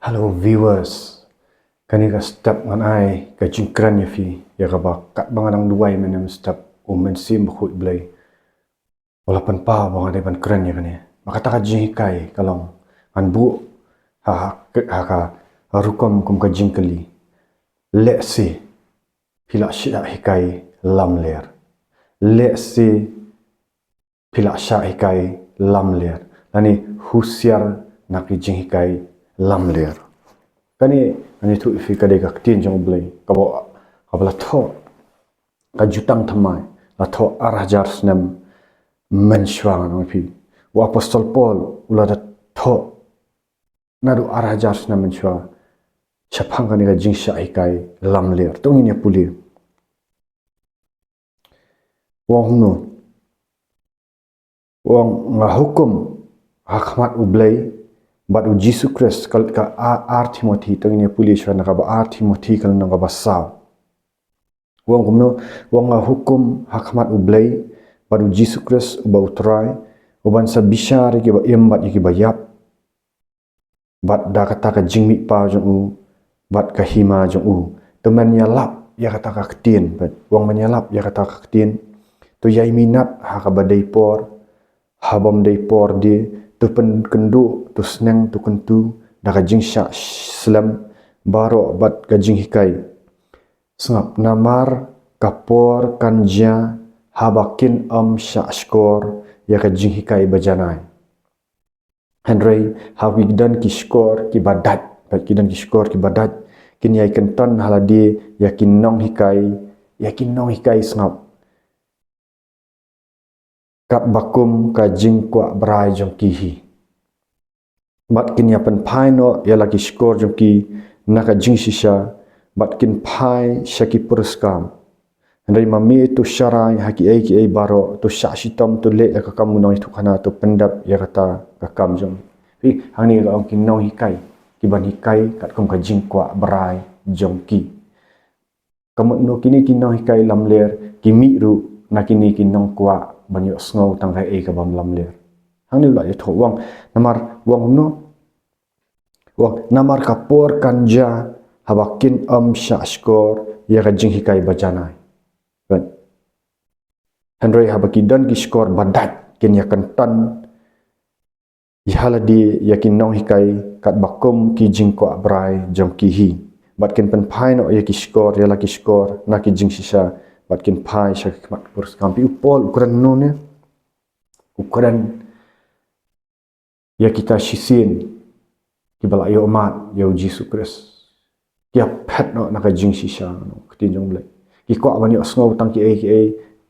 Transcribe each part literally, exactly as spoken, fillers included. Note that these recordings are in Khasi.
Hello viewers. Kane ka step ngan ai ka jingkren ïa phi, ïa kaba katba nga dang duwai mynne mynstep, U Mynsiem Bakhuid Blei u la pynpaw ba nga dei ban kren ïa kane. Ba kata ka jinghikai ka long, ngan buh ha, ha, ha ka rukom kum ka jingkylli. Lehse phi la shah hikai lamler. Lehse phi la shah hikai lamler. Lane husiar na ki jinghikai lamler. Kane, kane, tu phi, ka dei ka ktien jong U Blei kaba, kaba la thoh, ka Jutang Thymmai, la thoh ar hajar snem mynshuwa, ngan ong ïa phi. U Apostol Paul u la da thoh naduh ar hajar snem mynshuwa shaphang kane ka jingshah hikai lamler. To ngin ïa pule. U ong kumno? U ong, nga hukum ha khmat U Blei bad U Jisu Khrist, ka, ka a-, ar Timothi, to ngin ïa pule shuwa na kaba ar Timothi ka lynnong kaba saw. U ong kumno? U ong, nga hukum ha khmat U Blei bad U Jisu Khrist uba U Trai, uban sa bishar ïa kiba im bad ïa kiba ïap, bad da kata ka jingmihpaw jong u bad ka hima jong u. To men ïalap ïa kata ka ktien, bad u ong men ïalap ïa kata ka ktien. To ïai minot ha kaba dei por, ha bym dei por de, to pynkynduh, to sneng, to kyntu da ka jingshah slem baroh bad ka jinghikai. Sngap, namar ka por kan jia haba kin ym shah shkor ïa ka jinghikai ba janai. Hynrei haba ki don ki shkor kiba dait, bad ki don ki shkor kiba dait, kin ïai kynton ha lade ïa ki nonghikai, ïa ki nonghikai, sngap, katba kum ka jingkwah brai jong ki hi. Bad kin ïa pynphai noh ïa la ki shkor jong ki na ka jingshisha, bad kin phai sha ki puriskam. Hynrei ma me to sharai ha kiei kiei baroh, to shah shitom, to leh ïa ka kam u nongïathuhkhana, to pyndep ïa kata ka kam jong me. Phi, hangne ka ong ki nonghikai, ki ban hikai katkum ka jingkwah brai jong ki. Ka mut kumno? Kine ki nonghikai lamler ki mih ruh na kine ki nongkwah ban ïohsngew tang kaei ka bym lamler. Hangne u la ïathuh, u ong, namar, u ong kumno? U ong, namar ka por kan jia haba kin ym shah shkor ïa ka jinghikai ba janai. Kan? Hynrei haba ki don ki shkor ba dait, kin ïa kynton ïa ha lade ïa ki nonghikai katba kum ki jingkwah brai jong ki hi. Bad kin pynphai noh ïa ki shkor, ïa la ki shkor na ki jingshisha, bad kin phai sha ki khmat puriskam. Phi, u Paul u kren kumno ne? U kren ïa kita shisien kiba la ïoh mad ïa U Jisu Khrist. Ki ïa phet noh na ka jingshisha, no, ka ktien jong U Blei. Ki kwah ban ïohsngew tang kiei kiei,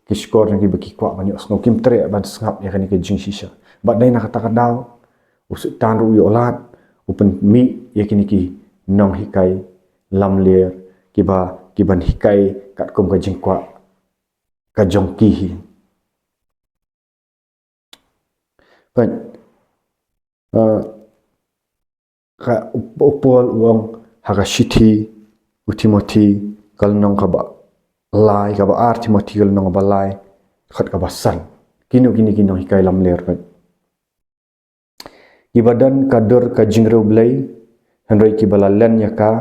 ki shkor jong ki ba ki kwah ban ïohsngew. Kim treh ban sngap ïa kane ka jingshisha. Bad dei na kata ka daw, u Soitan ruh u ïoh lad, u pynmih ïa kine ki nonghikai lamler, kiba, ki ban hikai katkum ka jingkwah ka jong ki hi. Peit. Ah, ka, u, u Paul u ong ha ka shithi u Timothi ka lynnong kaba lai, kaba ar Timothi ka lynnong kaba lai, dkhot kaba san. Kino kine ki nonghikai lamler, peit. Kiba don ka dur ka jingriewblei, hynrei kiba la len ïa ka,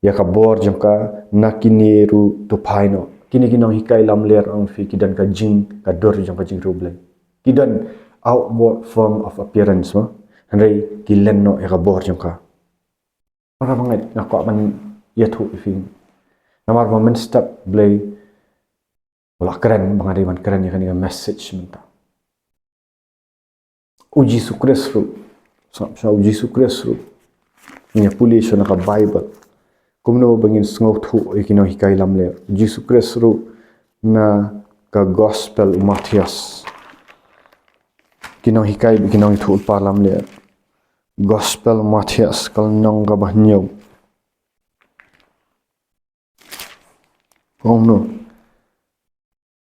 ïa ka bor jong ka, na kine ruh to phai noh. Kine ki nonghikai lamler, ong phi, ki don ka jing, ka dur jong ka jingriewblei. Ki don outward form of appearance, mo. Hynrei ki len noh ïa ka bor jong ka. Para bangeit, nga kwah ban ïathuh ïa phi. Namar ba mynstep Blei u la kren ba nga dei ban kren ïa kane ka message mynta. U Jisu Khrist ruh, sngap sha, U Jisu Khrist ruh, ngin ïa pule sha na ka Baibl. Kumno ba ngin sngewthuh ïa ki nonghikai lamler? U Jisu Khrist ruh na ka Gospel u Mathaios. Ki nonghikai, ki nongïathuhlypa lamler. Gospel Mathaios ka lynnong kaba hynñiew. Ong kumno?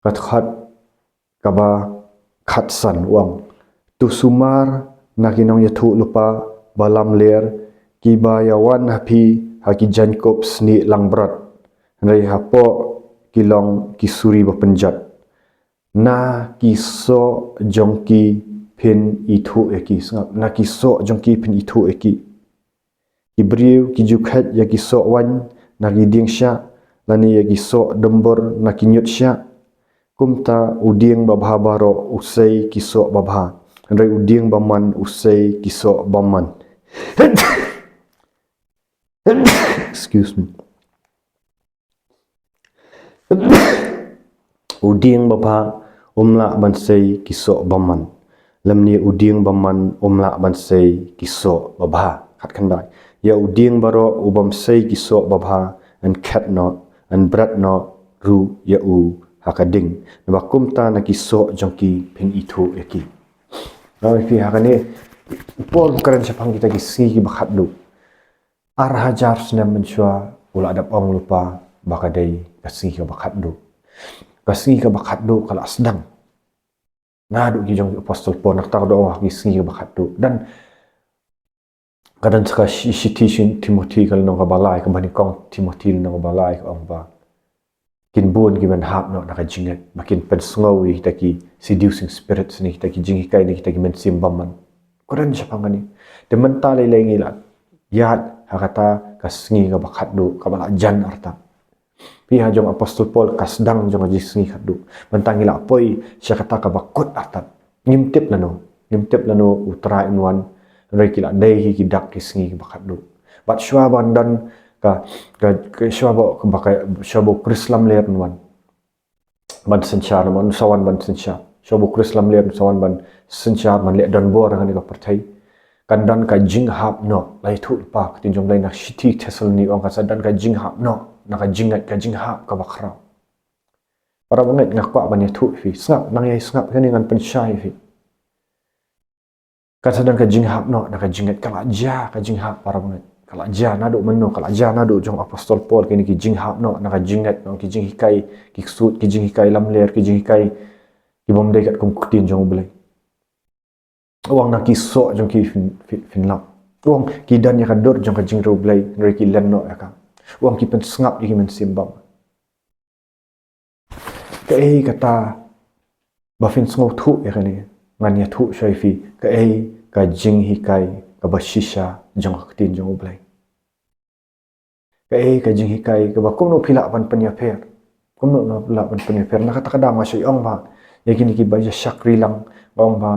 Ka dkhot kaba khatsan u ong. To sumar na ki nongïathuhlypa ba lamler kiba ïa wan ha phi ha ki jaiñkup snieh langbrot. Hynrei hapoh ki long ki suri ba pynjot. Na ki soh jong ki phin ithuh ïa ki, sngap. Na ki soh jong ki phin ithuh ïa ki. Ki briew ki ju kheit ïa ki soh waiñ na ki dieng shiah, lane ïa ki soh dumbur na ki ñiut shiah. Kumta u dieng babha baroh u sei ki soh babha, hynrei u dieng bymman u sei ki soh bymman. Excuse me. U dieng babha um lah ban sei ki soh bymman, lymne u dieng bymman um lah ban sei ki soh babha. Khatkhyndai. Ïa u dieng baroh u bym sei ki soh babha, yn khet noh, yn bret noh ruh ïa u ha ka ding. Naba kumta na ki soh jong ki phin ithuh ïa ki. Naba phi ha kane, u Paul u kren shaphang kita ki sngi kiba khatduh. Ar hajar snem mynshuwa u la dep ong lypa ba ka dei ka sngi kaba khatduh. Ka sngi kaba khatduh ka la sdang naduh ki jong ki apostol Paul, na kata ka dei ong ki sngi kaba khatduh. Dan ka don sa ka shi-, shithi shi Timothy ka lynnong kaba lai, kaba nyngkong Timothy lynnong kaba lai ka ong ba kin bun ki ban hap noh na ka jingngeit, ba kin pynsngew ïa kita ki seducing spirits ne, kita ki jinghikai ne, kita ki mynsiem bymman. Kren shaphang kane. Te mynta lei lei ngi la ïaid ha kata ka sngi kaba khatduh, kaba la jan artat. Phi ha jong apostol Paul ka sdang jong ka jingsngi khatduh. Mynta ngi la poi sha kata kaba kut artat. Ngim tip lano, ngim tip lano u Trai un wan, hynrei ki la dei hi ki dak ki sngi kiba khatduh. Bad shuwa ban don ka, ka, ka shuwa ba, ba ka, shuwa ba u Khrist lamler un wan ban synshar, un sa wan ban synshar. Shuwa ba u Khrist lamler un sa wan ban synshar, ban leh donbor ha kane ka pyrthei, kan don ka jinghap noh. La ïathuh lypa ka ktien jong U Blei na shithi Thessaloni, ong kan sa don ka jinghap noh na ka jingngeit, ka jinghap kaba khraw. Para bangeit, nga kwah ban ïathuh ïa phi. Sngap, nang ïai sngap, kane ngan pynshai ïa phi. Kan sa don ka jinghap noh na ka jingngeit. Ka la jia ka jinghap, para bangeit. Ka la jia naduh mynno, ka la jia naduh jong apostol Paul, kine ki jinghap noh na ka jingngeit, noh ki jinghikai, ki ksuid, ki jinghikai lamler, ki jinghikai ki bym dei katkum ka ktien jong U Blei. U ong na ki soh jong ki phin, phin, phin lap. U ong ki don ïa ka dur jong ka jingriewblei, hynrei ki len noh ïa ka. U ong ki pynsngap ïa ki mynsiem bymman. Kaei kata ba phin sngewthuh ïa kane, ngan ïathuh shuwa ïa phi kaei ka jinghikai kaba shisha jong ka ktien jong U Blei. Kaei ka jinghikai kaba kumno phi lah ban pynïapher. Kumno phi lah ban pynïapher. Na kata ka daw nga shu ong ba ïa kine kiba ïa shakri lang, nga ong ba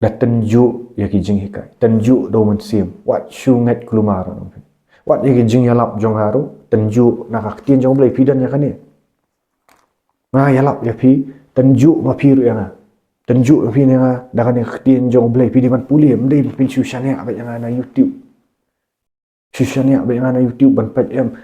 da tynjuh ïa ki jinghikai, tynjuh da u mynsiem. Wat shu ngeit kulmar. Wat ïa ki jingïalap jong nga ruh, tynjuh na ka ktien jong U Blei. Phi don ïa kane. Nga ïalap ïa phi, tynjuh ma phi ruh ïa nga. Tynjuh ïa phi ne nga da kane ka ktien jong U Blei. Phi dei ban pule, ym dei phin shu shaniah beit ïa nga na YouTube. Shu shaniah beit ïa nga na YouTube ban peit, em.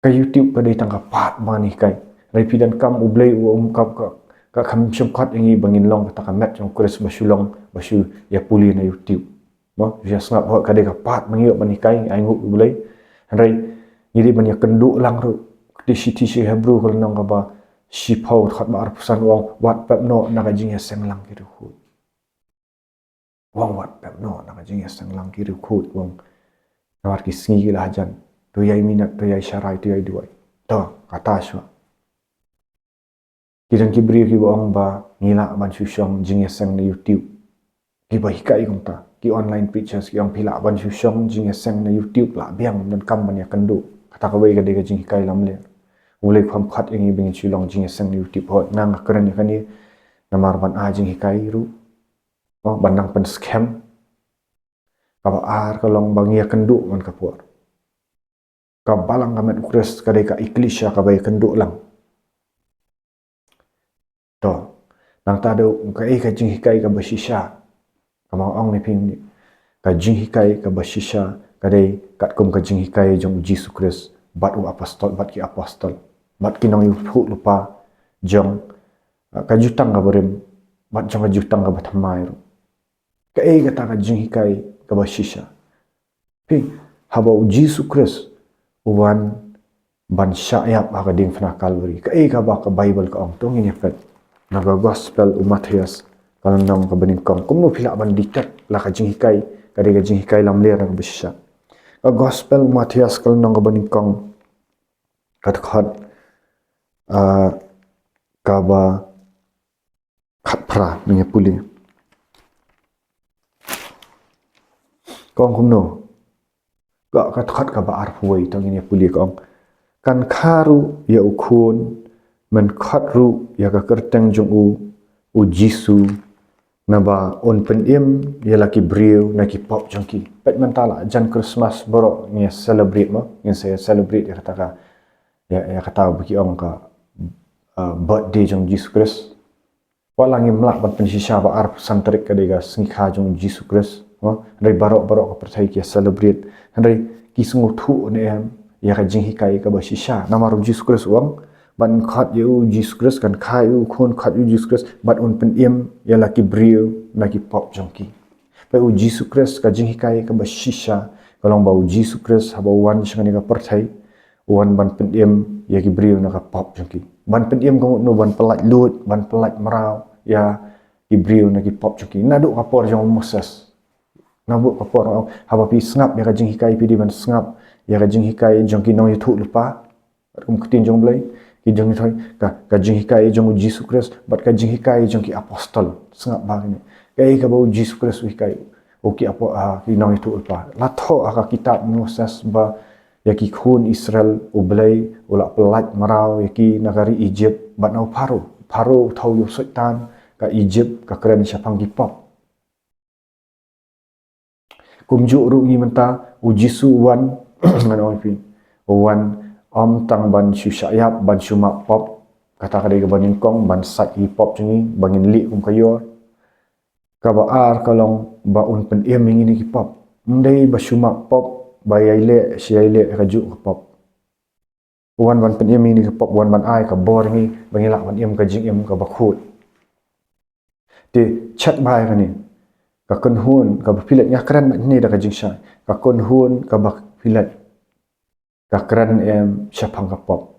Ka YouTube ka dei tang ka part ba ngan hikai. Hynrei phi donkam, U Blei u, um, ka, ka, ka kham shym khot ïa ngi ba ngin long kata ka met jong U Khrist ba shu long, ba shu ïa pule na YouTube. Mo, shu ïa sngap, hooid ka dei ka part ba ngi ïoh ban hikai, ainguh U Blei. Hynrei ngi dei ban ïa kynduh lang ruh. Ka shithi sha ki Hebru ka lynnong kaba shiphew, dkhot ba arphew san u ong, wat pep noh na ka jingïaseng lang ki riewkhuid. U ong wat pep noh na ka jingïaseng lang ki riewkhuid, u ong. Namar ki sngi ki la hajan. To ïai minot, to ïai sharai, to ïai duwai. To, kata shuwa. Ki don ki briew kiba ong ba ngi lah ban shu shong jingïaseng na YouTube. Kiba hikai kumta, ki online preachers ki ong phi lah ban shu shong jingïaseng na YouTube, lah biang, ym donkam ban ïakynduh. Kata kawei ka dei ka jinghikai lamler. U Blei u kham khot ïa ngi ba ngin shu long jingïaseng na YouTube. Hooid, nga nga kren ïa kane namar ban ai jinghikai ruh. Oh, ban nang pynskhem. Kaba ar ka long ba ngi ïakynduh man ka por. Ka balang ka met U Khrist ka dei ka eklesia kaba ïakynduh lang. To, nangta dei kaei ka jinghikai kaba shisha. Kaba nga ong ne phi mynne. Ka jinghikai kaba shisha ka dei katkum ka jinghikai jong U Jisu Khrist bad u apostol, bad ki apostol, bad ki nongïathuhlypa jong, eh, ka Jutang Kaba Rim, bad jong ka Jutang Kaba Thymmai ruh. Kaei kata ka jinghikai kaba shisha? Phi, haba U Jisu Khrist u wan ban shah ïap ha ka diengphna Kalbari, kaei kaba ka Baibl ka ong? To ngin ïa peit na ka Gospel u Mathaios, ka lynnong kaba nyngkong. Kumno phi lah ban detect la ka jinghikai ka dei ka jinghikai lamler ne kaba shisha? Ka Gospel u Mathaios, ka lynnong kaba nyngkong, ka dkhot, ah, kaba khatphra, ngi ïa pule. Ka ong kumno? Ka, ka dkhot kaba arphew wei, to ngin ïa pule, ka ong: Kan kha ruh ïa u Khun, men khot ruh ïa ka kyrteng jong u, u Jisu, naba un pynim ïa la ki briew na ki pop jong ki. Peit mynta la jan Christmas baroh ngi celebrate mo, ngin sa celebrate ïa kata ka, ïa, ïa kata ba ki ong ka, uh, birthday jong Jisu Khrist. Wat la ngim lah ban pynshisha ba arphew san tarik ka dei ka sngi kha jong Jisu Khrist, mo. Hynrei baroh baroh ka pyrthei ki celebrate. Hynrei ki sngewthuh ne em ïa ka jinghikai kaba shisha? Namar u Jisu Khrist u ong, ban khot ïa u Jisu Khrist, kan kha ïa u Khun, khot ïa u Jisu Khrist, bad un pynim ïa la ki briew na ki pop jong ki. Peit u Jisu Khrist, ka jinghikai kaba shisha ka long ba u Jisu Khrist haba u wan sha kane ka pyrthei, u wan ban pynim ïa ki briew na ka pop jong ki. Ban pynim ka mut no? Ban pyllait luid, ban pyllait mraw ïa ki briew na ki pop jong ki. Naduh ka por jong u Moses, naduh ka por, haba phi sngap ïa ka jinghikai, phi dei ban sngap ïa ka jinghikai jong ki nongïathuhlypa, kum ka ktien jong u Blei, ki jinghikai, ka, ka jinghikai jong u Jisu Khrist bad ka jinghikai jong ki apostol. Sngap bha kine, kaei kaba u Jisu Khrist u hikai, u ki apo-, ah, ki nongïathuhlypa. La thoh ha ka kitab Moses ba ïa ki khun Israel, u Blei u la pyllait mraw ïa ki na ka ri Egypt bad na u Pharaoh. Pharaoh u thaw ïa u Soitan, ka Egypt ka kren shaphang ki pop. Kumjuh ruh ngi mynta, u Jisu u wan, ngan ong ïa phi, u wan ym tang ban shu shah ïap, ban shu map pop. Kata ka dei kaba nyngkong, ban sait ïa ki pop jong ngi, ba ngin leh kum ka ïor. Kaba ar ka long ba un pynim ïa ngi na ki pop. Ym dei ba shu map pop, ba ïai leh shi ïai leh kajuh ka pop. U wan ban pynim ïa ngi na ki pop, u wan ban ai ka bor ïa ngi ba ngin lah ban im ka jingim kaba khuid. Te check bha ïa kane. Ka kynhun kaba phi leit, nga kren mynne da ka jingshai. Ka kynhun kaba phi leit, ka kren em shaphang ka pop?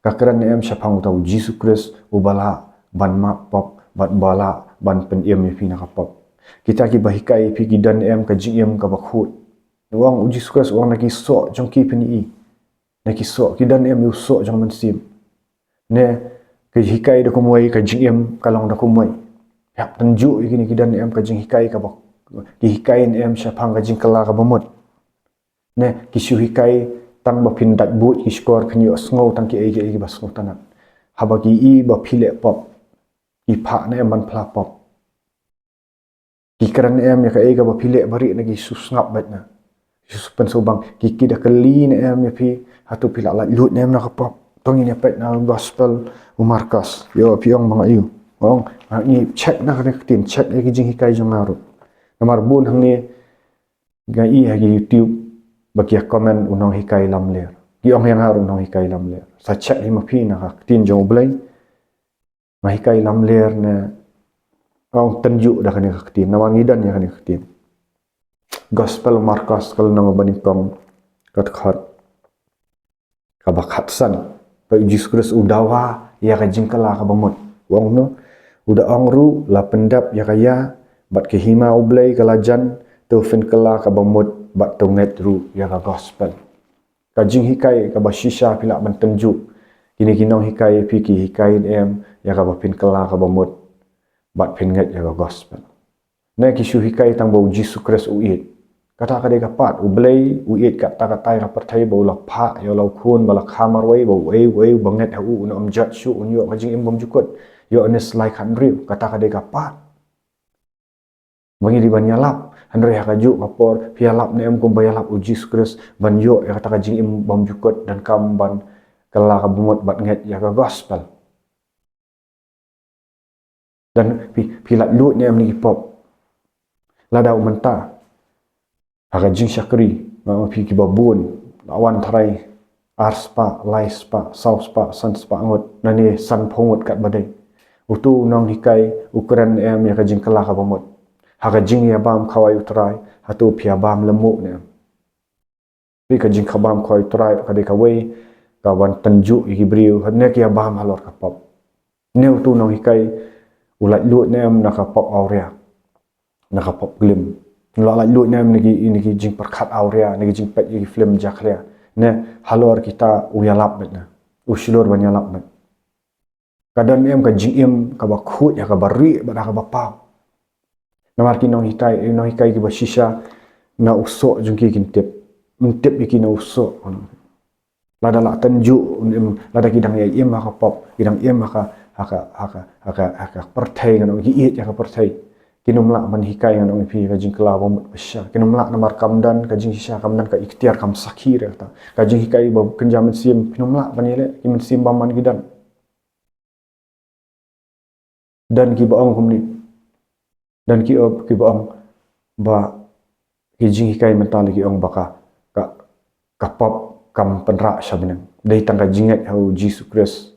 Ka kren em shaphang uta u Jisu Khrist uba lah ban map pop bad ba lah ban pynim ïa phi na ka pop? Kita kiba hikai ïa phi ki don em ka jingim kaba khuid? U ong u Jisu Khrist, u ong na ki soh jong ki phin ïohi. Na ki soh, ki don em ïa u soh jong mynsiem. Ne, ki hikai da kumwei, ka jingim ka long da kumwei. Hap tynjuh ïa kine, ki don em ka jinghikai kaba, ki hikai ne em shaphang ka jingkylla kaba mut? Ne, ki shu hikai tang ba phin dait buit ki shkor, phin ïohsngew tang kiei kiei kiba sngewtynnat. Haba ki ïohi ba phi leh pop, ki phah ne em ban phla pop? Ki kren ne em ïa kaei kaba phi leh ba rieh, ne ki shu sngap beit na, ki shu pynsngewbang? Ki, ki da kylli ne em ïa phi, hato phi la laitluid ne em na ka pop? To ngin ïa peit na gospel u Markos. Ïoh, phi ong ba nga ïoh. Ong, ha, ngi check na kane ka ktien, check ïa ki jinghikai jong nga ruh. Namar bun hangne nga ïohi ha ki YouTube ba ki ïa comment u nonghikai lamler. Ki ong ïa nga ruh u nonghikai lamler. Sa check hi ma phi na ka ktien jong u Blei. Nga hikai lamler ne, nga ong tynjuh da kane ka ktien, namar ngi don ïa kane ka ktien. Gospel Markos ka lynnong ba nyngkong, ka dkhot kaba khatsan. Peit u Jisu Khrist u dawa ïa ka jingkylla kaba mut. U ong no, u da ong ruh, la pyndep ïa ka ïa, bad ka hima u Blei ka la jan, to phin kylla kaba mut, bad to ngeit ruh ïa ka gospel. Ka jinghikai kaba shisha phi lah ban tynjuh. Kine ki nonghikai ïa phi ki hikai ne em ïa kaba phin kylla kaba mut, bad phin ngeit ïa ka gospel? Ne ki shu hikai tang ba u Jisu Khrist u ïeit. Kata ka dei ka pat, u Blei u ïeit katta katta ïa ka pyrthei ba u la phah ïa u la u Khun ba la kha marwei, ba uei uei uba ngeit ha u un ym jot shuh, un ïoh ka jingim bymjukut. Ïoannis lai khathynriew, kata ka dei ka pat. Ba ngi dei ban ïalap, hynrei ha kajuh ka por, phi ïalap ne em kumba ïalap u Jisu Khrist ban ïoh ïa kata ka jingim bymjukut, donkam ban kylla kaba mut bad ngeit ïa ka gospel? Don, phi, phi laitluid ne em na ki pop? Lada u mynta, ha ka jingshakri, nga ong ïa phi, kiba bun la wan tharai ar spah, lai spah, saw spah, san spah ngut, nangne sanphew ngut katba dei. Uto u nonghikai u kren ne em ïa ka jingkylla kaba mut? Ha ka jingïabam khawai u Trai, hato phi ïabam lyngngoh ne em? Phi, ka jingïabam khawai u Trai ka dei kawei ka ban tynjuh ïa ki briew, ne ki ïabam halor ka pop. Ne uto u nonghikai u laitluid ne em na ka pop awria, na ka pop glim? U la laitluid ne em na ki, na ki jingpyrkhat awria, na ki jingpeit ïa ki film jakhlia? Ne halor kita u ïalap beit na, u shlur ban ïalap beit? Ka don ne em ka jingim kaba khuid, ïa kaba rieh bad ïa kaba paw? Namar ki nonghikai, eh, nonghikai kiba shisha, na u soh jong ki kin tip. Ym tip ïa ki na u soh. Lada la tynjuh, ym, lada ki dang ïa im ha ka pop, ki dang im ha ka, ha ka, ha ka, ha ka, ha ka pyrthei, ngan ong, ki ïeit ïa ka pyrthei. Kin ym lah ban hikai, ngan ong ïa phi, ka jingkylla ba mut ba shisha. Kin ym lah namar kam don ka jingshisha, kam don ka iktiar, kam sakhi ruh kata. Ka jinghikai ba kynja mynsiem, phin ym lah ban ïaleh, ki mynsiem bymman ki don. Don kiba ong kumne. Don ki, kiba ong ba ki jinghikai mynta la ki ong ba ka, ka, ka pop kam pynrah sha bneng. Dei tang ka jingngeit ha u Jisu Khrist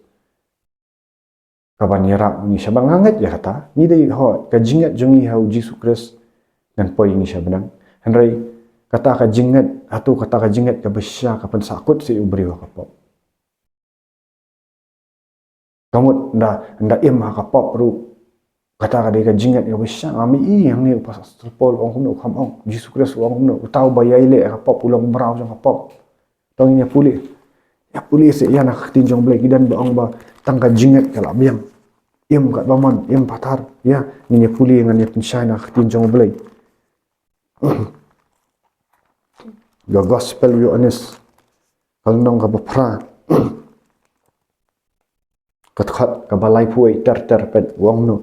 kaban ïarap ngi sha bneng. Nga ngeit ïa kata. Ngi dei, hooid, ka jingngeit jong ngi ha u Jisu Khrist kan poi ngi sha bneng. Hynrei kata ka jingngeit, hato kata ka jingngeit kaba shisha ka pynsahkut seh u briew ha ka pop? Ka mut ynda, ynda im ha ka pop ruh, kata ka dei ka jingngeit kaba shisha. Nga mih ïa hangne u Apostol Paul u ong kumno, u kham ong. U Jisu Khrist u ong kumno, uta uba ïai leh ïa ka pop u long u mraw jong ka pop. To ngin ïa pule. Ïa pule seh ïa na ka ktien jong u Blei, ki don ba ong ba tang ka jingngeit ka la biang. Im katba mon, im pathar. Ïa, ngin ïa pule, ngan ïa pynshai na ka ktien jong u Blei. Ka Gospel u Ïoannis, ka lynnong kaba phra, ka dkhot kaba laiphew wei ter ter peit, u ong kumno.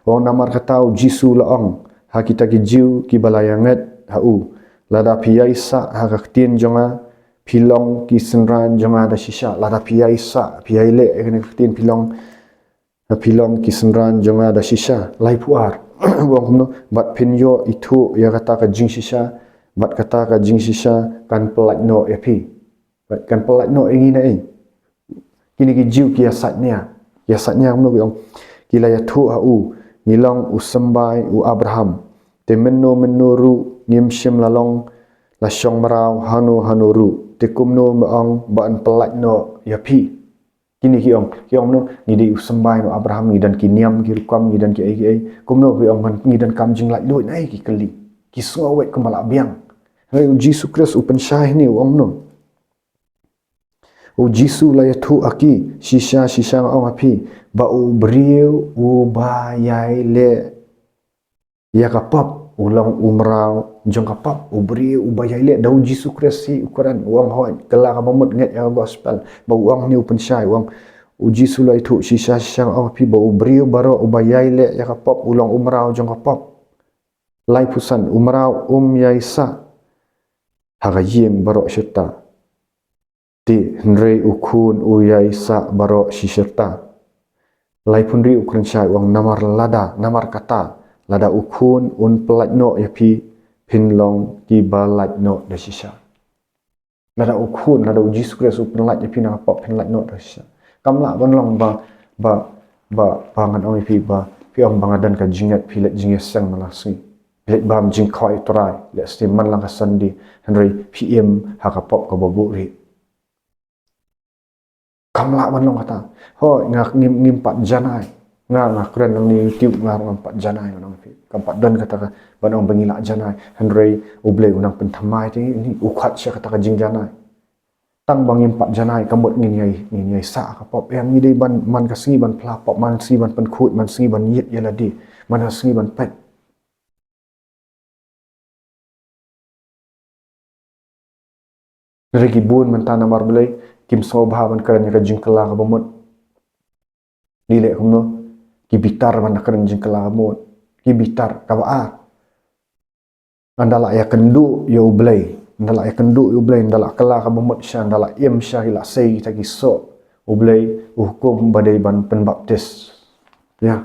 U ong, namar kata u Jisu u la ong ha kita ki Jiw kiba la ïa ngeit ha u, lada phi ïai sah ha ka ktien jong nga, phi long ki synran jong nga da shisha. Lada phi ïai sah, phi ïai leh ïa kane ka ktien, phi long, phi long ki synran jong nga da shisha. Laiphew ar, u ong kumno, bad phin ïoh ithuh ïa kata ka jingshisha, bad kata ka jingshisha kan pyllait noh ïa phi. Bad kan pyllait noh ïa ngi na ei? Kine ki Jiw ki ïasaid nia. Ki ïasaid nia kumno, ki ong, ki la ïathuh ha u, ngi long u symbai u Abraham. Te mynno mynno ruh ngim shym la long, la shong mraw hano hano ruh. Te kumno me ong ba yn pyllait noh ïa phi? Kine ki ong, ki ong kumno, ngi dei u symbai u Abraham, ngi don ki niam ki rukom, ngi don ki ei ki ei. Kumno ki ong, ngi donkam jinglaitluid na ei, ki kylli. Ki sngew weit kumba la biang. Hynrei u Jisu Khrist u pynshai hangne, u ong kumno. U Jisu u la ïathuh ha ki, shisha shisha nga ong ha phi, ba u briew uba ïai leh ïa ka pop u long u mraw jong ka pop. U briew uba ïai leh, da u Jisu Khrist hi u kren, u ong, hooid, kylla kaba mut, ngeit ïa ka Gospel. Ba u ong hangne, u pynshai, u ong, u Jisu u la ïathuh, shisha shisha nga ong ha phi, ba u briew baroh uba ïai leh ïa ka pop u long u mraw jong ka pop. Laiphew san, u mraw um ïai sah ha ka ïing baroh shirta. Te hynrei u Khun u ïai sah baroh shi shirta. Laiphew hynriew, u kren shai, u ong, namar lada, namar kata, lada u Khun un pyllait noh ïa phi, phin long kiba lait noh da shisha. Lada u Khun, lada u Jisu Khrist u pyllait ïa phi na ka pop, phin lait noh da shisha. Kam lah ban long ba, ba, ba, ba ngan ong ïa phi ba, phi ong ba nga don ka jingngeit, phi leit jingïaseng man la ka sngi. Phi leit bam jingkhawai u Trai, lehse man la ka Sunday, hynrei phi im ha ka pop kaba buhrieh. Kam lah ban long kata. Hooid, nga ngim, ngim pat janai. Nga, nga kren nangne YouTube, nga ruh ngam pat janai, nga ong ïa phi. Kam pat don kata ka ban ong ba ngi lah janai. Hynrei U Blei u nang pynthymmai te ngi, u khot sha kata ka jingjanai. Tang ba ngim pat janai, ka mut ngin ïai, ngin ïai sah ka pop. Ïa ngi dei ban, man ka sngi ban phla pop, man sngi ban pynkhuid, man sngi ban ïit ïa lade, man ka sngi ban peit. Hynrei ki bun mynta namar balei, kim sngewbha ban kren ïa ka jingkylla kaba mut. Ngi leh kumno? Ki bitar ban da kren jingkylla kaba mut. Ki bitar, kaba ar. Ynda la ïakynduh ïa U Blei, ynda la ïakynduh ïa U Blei, ynda la kylla kaba mut shisha, ynda la im shisha, ki la sei kita ki soh, U Blei u hukum ba dei ban pynbaptis. Ïa.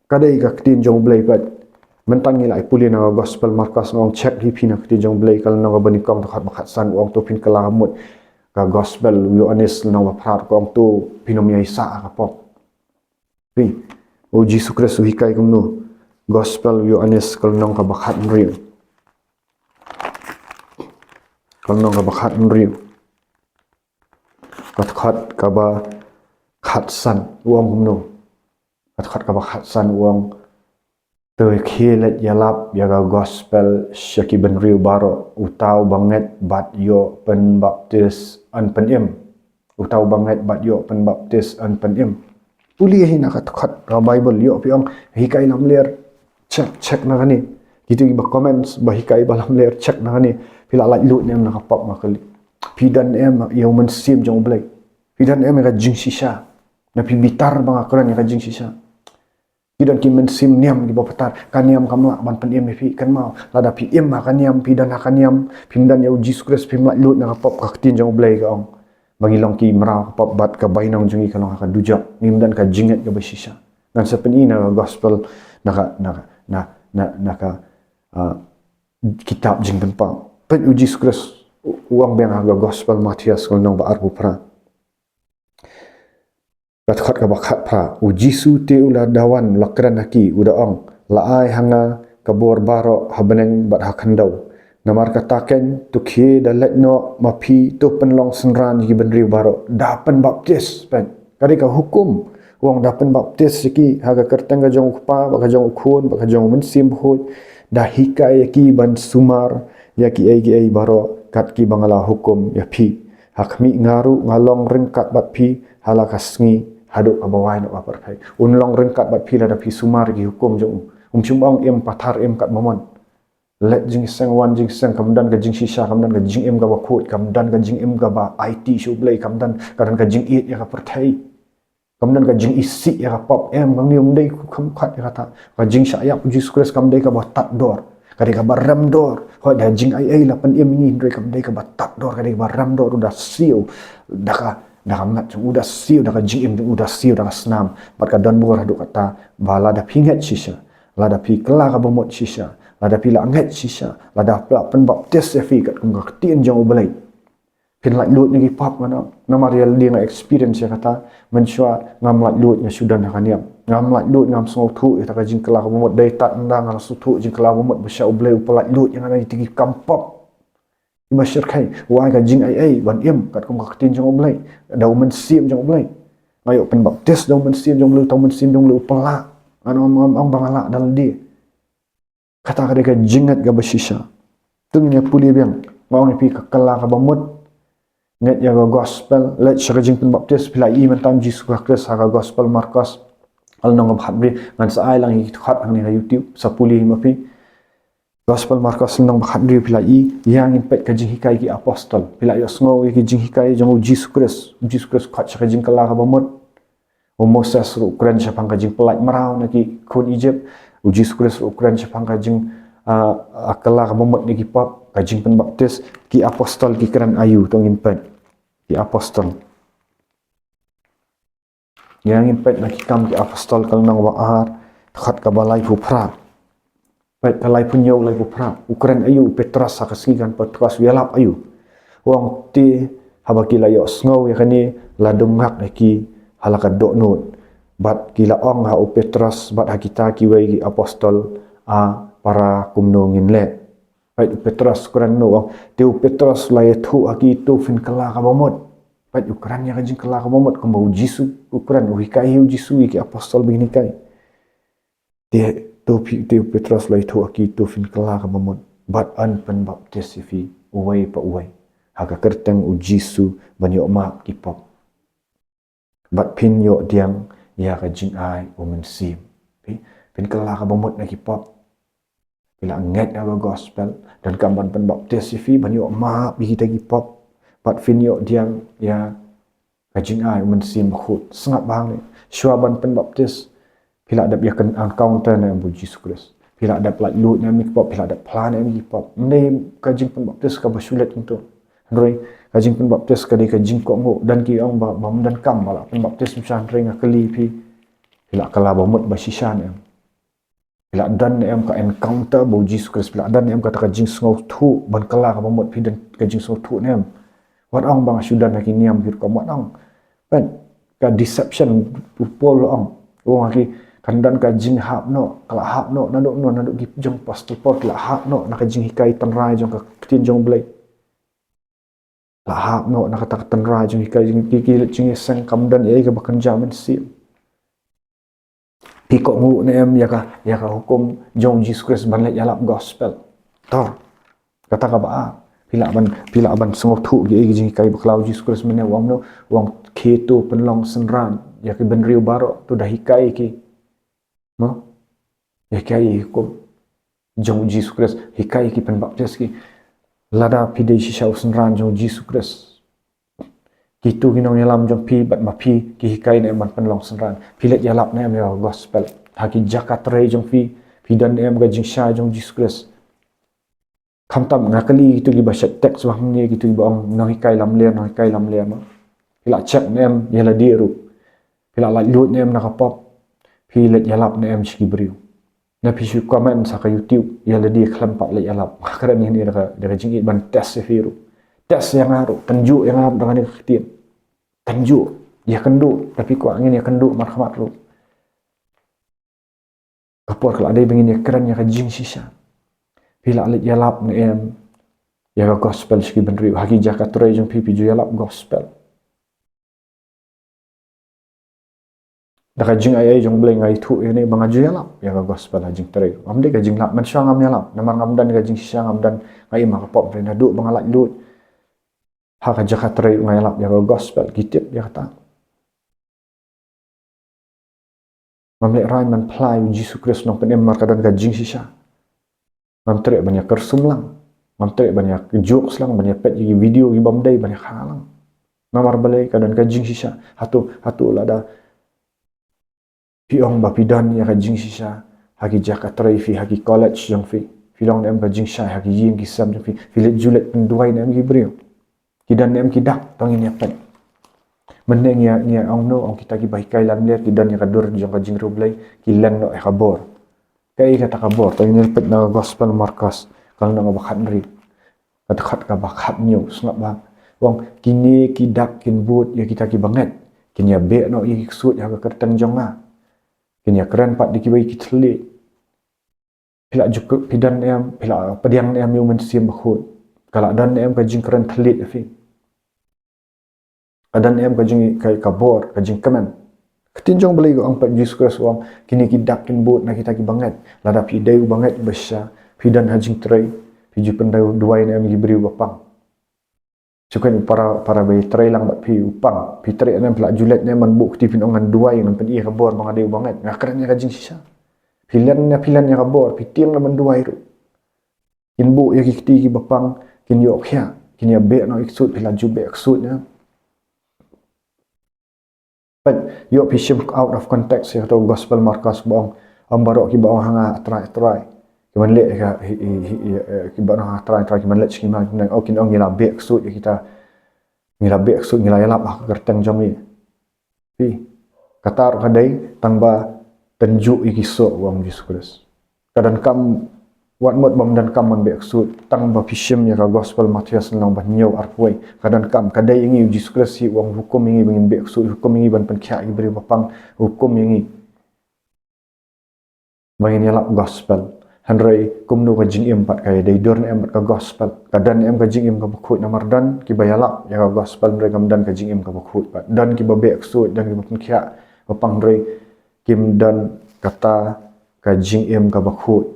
Ka dei ka ktien jong U Blei pat. Mynta ngi la ïa pule na ka Gospel Markos, nga ong check hi phi na ka ktien jong U Blei, ka lynnong kaba nyngkong, dkhot ba khatsan, u ong to phin kylla kaba mut. Ka Gospel u Ïoannis lynnong ba phra, ka ong to phin ym ïai sah ka pop. Phi, u Jisu Khrist u hikai kumno? Gospel u Ïoannis ka lynnong kaba khathynriew. Ka lynnong kaba khathynriew. Ka dkhot kaba khatsan, u ong kumno? Ka dkhot kaba khatsan, u ong, to khie leit ïalap ïa ka Gospel sha ki bynriew baroh, uta uba ngeit bad ïoh pynbaptis yn pynim. Uta uba ngeit bad ïoh pynbaptis yn pynim. Pule hi na ka dkhot ka Baibl, ïoh phi ong hikai lamler. Check, check na kane. Kito kiba comments, ba hikai, ba lamler, check na kane. Phi la laitluid ne em na ka pop, nga kylli. Phi don ne em ïa u Mynsiem jong U Blei. Phi don ne em ïa ka jingshisha. Na phi bitar ba nga kren ïa ka jingshisha. Ki don ki mynsiem niam kiba patar. Ka niam kam lah ban pynim ïa phi, kynmaw. Lada phi im ha ka niam, phi don ha ka niam, phim don ïa U Jisu Khrist, phim laitluid na ka pop, ka ktien jong U Blei ka ong ba ngi long ki mraw ka pop bad ka bainong jong ngi ka long ha ka dujok. Ngim don ka jingngeit kaba shisha. Ngan sa pyni na ka gospel, na ka, na ka, na, na, na ka, ah, kitab Jingpynpaw. Peit U Jisu Khrist u, u ong biang ha ka gospel Mathaios ka lynnong ba arphew phra. Ka dkhot kaba khatphra, U Jisu te u la dawan, la kren ha ki, u da ong, la ai ha nga ka bor baroh ha bneng bad ha khyndew. Namar kata keiñ, to khie da leit noh ma phi, to pynlong synran ïa ki bynriew baroh, da pynbaptis. Peit, ka dei ka hukum. U ong da pynbaptis ïa ki ha ka kyrteng ka jong U Kpa, bad ka jong U Khun, bad ka jong U Mynsiem Bakhuid. Da hikai ïa ki ban sumar ïa kiei kiei baroh kat kiba nga la hukum ïa phi. Ha khmih, nga ruh nga long ryngkat bad phi ha la ka sngi haduh kaba wai noh ka pyrthei. Un long ryngkat bad phi lada phi sumar ïa ki hukum jong u. Um shym ong im pathar, im katba mon. Leit jingïaseng, wan jingïaseng, kam don ka jingshisha, kam don ka jingim kaba khuid, kam don ka jingim kaba aiti sha U Blei, kam don, ka don ka jingïeit ïa ka pyrthei. Kam don ka jingisih ïa ka pop, em, kam dei, um dei, kam kat ïa kata. Ka jingshah ïap U Jisu Khrist kam dei kaba tad dor. Ka dei kaba rem dor. Hooid, da jingaiei la pynim ïa ngi, hynrei kam dei kaba tad dor, ka dei kaba rem dor. U da siew da ka, da ka met jong u, u da siew da ka jingim jong u, u da siew da ka snam. Bad ka don bor haduh katta ba lada phi ngeit shisha, lada phi kylla kaba mut shisha, lada phi la ngeit shisha, lada la pynbaptis ïa phi katkum ka ktien jong U Blei, phin laitluid na ki pop, ngan ong. Namar ïa lade nga experience ïa kata. Mynshuwa ngam laitluid, nga shu don ha ka niam. Ngam laitluid, ngam sngewthuh ïa kata ka jingkylla kaba mut. Dei tad ynda nga la sngewthuh jingkylla kaba mut ba shisha U Blei u pyllaitluid ïa nga na kita ki kam pop. Iba shyrkhei, u ai ka jingaiei ban im katkum ka ktien jong U Blei, da U Mynsiem jong U Blei. Nga ïoh pynbaptis da U Mynsiem jong U Blei, uta U Mynsiem jong U Blei u pyllait. Ngan ong, ngam ong ba nga lah da lade. Kata ka dei ka jingngeit kaba shisha. To ngin ïa pule biang. Nga ong ïa phi, ka kylla kaba mut. Ngeit ïa ka gospel, leit sha ka jingpynbaptis, phi la ïohi mynta U Jisu Khrist ha ka gospel Markos, lynnong kaba khatwei. Ngan sa ai lang ïa ki dkhot hangne ha YouTube, sa pule hi ma phi. Gospel Markos lynnong ba khatwei, phi la ïohi, ïa ngin peit ka jinghikai ki apostol. Phi la ïohsngew ïa ki jinghikai jong U Jisu Khrist. U Jisu Khrist khot sha ka jingkylla kaba mut. U Moses ruh u kren shaphang ka jingpyllait mraw na ki khun Egypt. U Jisu Khrist ruh u kren shaphang ka jing, ah, ah, kylla kaba mut na ki pop, ka jingpynbaptis. Ki apostol ki kren aïu, to ngin peit. Ki apostol. Ïa ngin peit na Ki Kam ki Apostol ka lynnong ba ar, dkhot kaba laiphew phra. Peit ka laiphew hynñiew, laiphew phra. U kren aïu u Petros ha ka sngi kan Petros u ïalap aïu? U ong te haba ki la ïohsngew ïa kane, la dum ngak ïa ki ha la ka dohnud. Bad ki la ong ha u Petros bad ha kita kiwei ki apostol, a para, kumno ngin leh? Peit u Petros u kren kumno, u ong te u Petros u la ïathuh ha ki, to phin kylla kaba mut. Peit u kren ïa ka jingkylla kaba mut kumba u Jisu u kren, u hikai hi u Jisu ïa ki apostol ba kin hikai. Te, to phi, te u Petros u la ïathuh ha ki, to phin kylla kaba mut bad yn pynbaptis ïa phi uwei pa uwei ha ka kyrteng u Jisu ban ïoh map ki pop. Bad phin ïoh pdiang ïa ka jingai u Mynsiem. Phi, phin kylla kaba mut na ki pop. Phi la ngeit ïa ka gospel, donkam ban pynbaptis ïa phi ban ïoh map ïa kita ki pop. Bad phin ïoh pdiang ïa ka jingai u Mynsiem Bakhuid. Sngap bha hangne. Shuwa ban pynbaptis, phi la dep ïa encounter ne em bad u Jisu Khrist? Phi la dep laitluid ne em ïa ki pop? Phi la dep phla ne em ïa ki pop? Ym dei ka jingpynbaptis kaba shu leit kumto. Hynrei ka jingpynbaptis ka dei ka jingkohnguh. Don ki ong ba, bym donkam ba la pynbaptis, mynta hynrei nga kylli phi, phi la kylla ba mut ba shisha ne em? Phi la don ne em ka encounter bad u Jisu Khrist? Phi la don ne em kata ka jingsngewthuh ban kylla kaba mut? Phi don ka jingsngewthuh ne em? Wat ong ba nga shu don ha ki niam ki rukom, wat ong. Peit ka deception, u Paul u ong. U ong ha ki, kan don ka jinghap noh, ka la hap noh naduh, naduh ki jong apostol Paul, ki la hap noh na ka jinghikai tynrai jong ka ktien jong U Blei. La hap noh na kata ka tynrai jong hikai jong ki, ki leit jingïaseng, kam don ei ei kaba kynja mynsiem. Phi kohnguh ne em ïa ka, ïa ka hukum jong u Jisu Khrist ban leit ïalap gospel? Tor. Kata kaba ar. Phi lah ban, phi lah ban sngewthuh ki ei ki jinghikai bakla u Jisu Khrist mynne, u ong kumno? U ong khie to pynlong synran ïa ki bynriew baroh, to da hikai ki. Mo? Hikai hukum. jong u Jisu Khrist, hikai ki, pynbaptis ki. Lada phi dei shisha u synran jong u Jisu Khrist, kito ki nongïalam jong phi bad ma phi ki hikai ne em ban pynlong synran? Phi leit ïalap ne em ïa ka gospel ha ki jaka trei jong phi? Phi don ne em ka jingshai jong u Jisu Khrist? Khamtam nga kylli kito kiba shait text ba hangne, kito kiba ong nonghikai lamler, nonghikai lamler, no? Phi la check ne em ïa lade ruh? Phi la laitluid ne em na ka pop? Phi leit ïalap ne em sha ki briew? Na phi shu comment sha ka YouTube ïa lade khlem pat leit ïalap? Nga kren ïa kane da ka, da ka jingïeit ban test ïa phi ruh. Test ïa nga ruh, tynjuh ïa nga ruh da kane ka ktien. Tynjuh, ïakynduh, da phi kwah ngin ïakynduh markhmat ruh. Ka por ka la dei ba ngin ïakren ïa ka jingshisha. Phi la leit ïalap ne em ïa ka gospel sha ki bynriew? Ha ki jaka trei jong phi, phi ju ïalap gospel? Da ka jingai ei jong U Blei nga ïathuh ïa kane ba nga ju ïalap ïa ka gospel ha jingtrei. Ngam dei ka jinglap, mynshuwa ngam ïalap namar ngam don ka jingshisha, ngam don, nga im ha ka pop, hynrei naduh ba nga laitluid ha ka jaka trei nga ïalap ïa ka gospel. Ki tip ïa kata. Ngam lehrain ban phla ïa u Jisu Khrist Nongpynim namar ka don ka jingshisha. Ngam treh ban ïa kyrsum lang, ngam treh ban ïa jokes lang, ban ïa peit ïa ki video ki bym dei, ban ïa kha lang. Namar balei? Ka don ka jingshisha. Hato, hato lada phi ong ba phi don ïa ka jingshisha ha ki jaka trei phi, ha ki college jong phi, phi long ne em ka jingshai ha ki ïing ki sem jong phi? Phi leit ju leit pynduwai ne em ki briew? Ki don ne em ki dak? To ngin ïa peit. Mynne ngi ïa, ngi ïa ong, no, ong kita kiba hikai lamler ki don ïa ka dur jong ka jingriewblei, ki len noh ïa ka bor. Kaei kata ka bor? To ngin ïa peit na ka gospel Markos, ka lynnong ba khathynriew, ka dkhot kaba khathynñiew. Sngap bha. Ong, kine ki dak kin bud ïa kita kiba ngeit, kin ïa beh noh ïa ki ksuid ha ka kyrteng jong nga, kin ïa kren pat da kiwei ki thylliej. Phi la ju, phi don ne em, phi la pdiang ne em ïa u Mynsiem Bakhuid? Ka la don ne em ka jingkren thylliej ïa phi? Ka don ne em ka jing, ka, ka bor, ka jingkmen? Ka ktien jong U Blei ka ong pat, Jisu Khrist u ong, kine ki dak kin bud na kita kiba ngeit. Lada phi dei uba ngeit uba shisha, phi don ha jingtrei, phi ju pynduwai ne em ïa ki briew ba pang? Shu kren para, para ba ïatrei lang bad phi, u pang. Phi treh ne em, phi la ju leit ne em ban buh kti, phin ong ngan duwai, ngan pyni ka bor ba nga dei uba ngeit, nga kren ïa ka jingshisha? Phi len ne phi len ïa ka bor, phi tieng ne ban duwai ruh. Kin buh ïa ki kti kiba pang, kin ïoh khiah, kin ïa beh noh ïa ki ksuid, phi la ju beh ksuid ne em? Peit, ïoh phi shim out of context ïa kato gospel Markos ba ong, ym baroh kiba ong ha nga, Trai, Trai, ki ban leh ïa ka, hi, hi, hi, hi, eh, kiba ong ha nga, Trai, Trai, ki ban leit sha ki ma, ki ban ong, oh, kin ong ngi la beh ksuid ïa kita, ngi la beh ksuid, ngi la ïalap ha ka kyrteng jong ngi. Phi, kata ruh ka dei tang ba tynjuh ïa ki soh, u ong Jisu Khrist. Ka donkam, wat mut bym donkam ban beh ksuid, tang ba phi shim ïa ka gospel Mathaios lynnong ba hynñiew, arphew wei. Ka donkam, ka dei ïa ngi, u Jisu Khrist hi u ong, hukum ïa ngi ba ngin beh ksuid, hukum ïa ngi ban pynkhiah ïa ki briew ba pang, hukum ïa ngi ba ngin ïalap gospel. Hynrei kumno ka jingim pat, ka ïadei dur ne em bad ka gospel? Ka don ne em ka jingim kaba khuid? Namar don kiba ïalap ïa ka gospel hynrei kam don ka jingim kaba khuid pat. Don kiba beh ksuid, don kiba pynkhiah ba pang hynrei kim don kata ka jingim kaba khuid.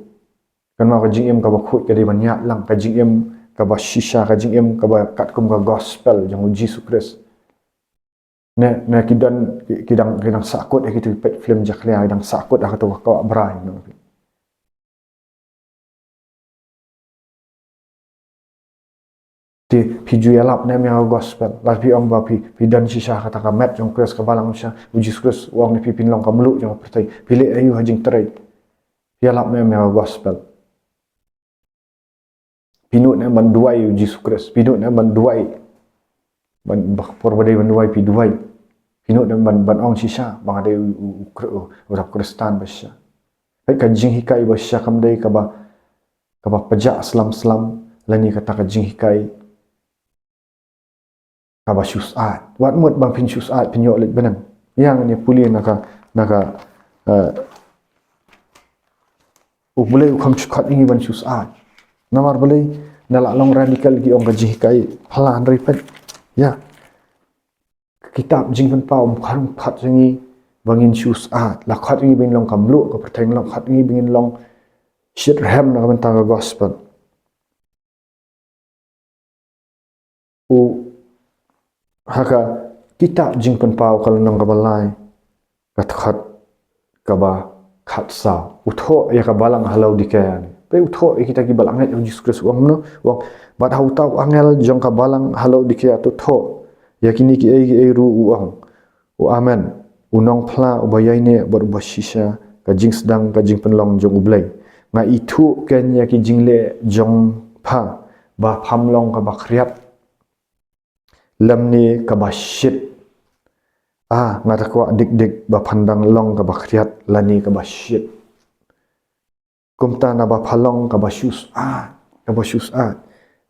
Kynmaw, ka jingim kaba khuid ka dei ban ïaid lang, ka jingim kaba shisha, ka jingim kaba katkum ka gospel jong u Jisu Khrist. Ne, ne ki don, ki, ki dang, ki dang sahkut ïa kito ki peit film jakhlia, ki dang sahkut ïa kato ka kwah brai, no. Te phi ju ïalap ne em ïa ka gospel? Lada phi ong ba phi, phi don shisha kata ka met jong u Khrist, ka balang shisha, u Jisu Khrist u ong ne phi, phin long ka mluh jong ka pyrthei. Phi leh aïu ha jingtrei? Phi ïalap ne em ïa ka gospel? Phi nud ne em ban duwai ïa u Jisu Khrist? Phi nud ne em ban duwai? Ban, ba, por ba dei ban duwai phi duwai? Phi nud ne em ban, ban ong shisha ba nga dei u, u, u Khri-, u, u Khristan ba shisha? Peit, ka jinghikai ba shisha kam dei kaba, kaba pjah slem slem, lane kata ka jinghikai kaba shu syaid. Wat mut ba phin shu syaid phin ïoh leit bneng. Ïa ngan ïa pule na ka, na ka, eh, U Blei u kham shu khot ïa ngi ban shu syaid. Namar balei? Ngi la long radical, ki ong, ka jinghikai phylla, hynrei peit, ïa ka kitab Jingpynpaw um khot, um khot ïa ngi ba ngin shu syaid. La khot ïa ngi ba ngin long ka mluh ka pyrthei, la khot ïa ngi ba ngin long shitrhem na ka bynta ka gospel. U, ha ka kitab Jingpynpaw ka lynnong kaba lai, ka dkhot kaba khatsaw, u thoh ïa ka balang ha Laodikea. U thoh ïa kita kiba la ngeit ha u Jisu Khrist, u ong kumno? U ong, bad ha uta u angel jong ka balang ha Laodikia to thoh ïa kine kiei kiei ruh u ong, u Amen, u nongphla uba ïaineh bad uba shisha ka jingsdang ka jingpynlong jong U Blei. Nga ithuh kein ïa ki jingleh jong pha, ba pham long kaba khriat lymne kaba shit. Ah, nga da kwah dik dik ba phan dang long kaba khriat lane kaba shit. Kumta naba pha long kaba shu syaid, kaba shu syaid.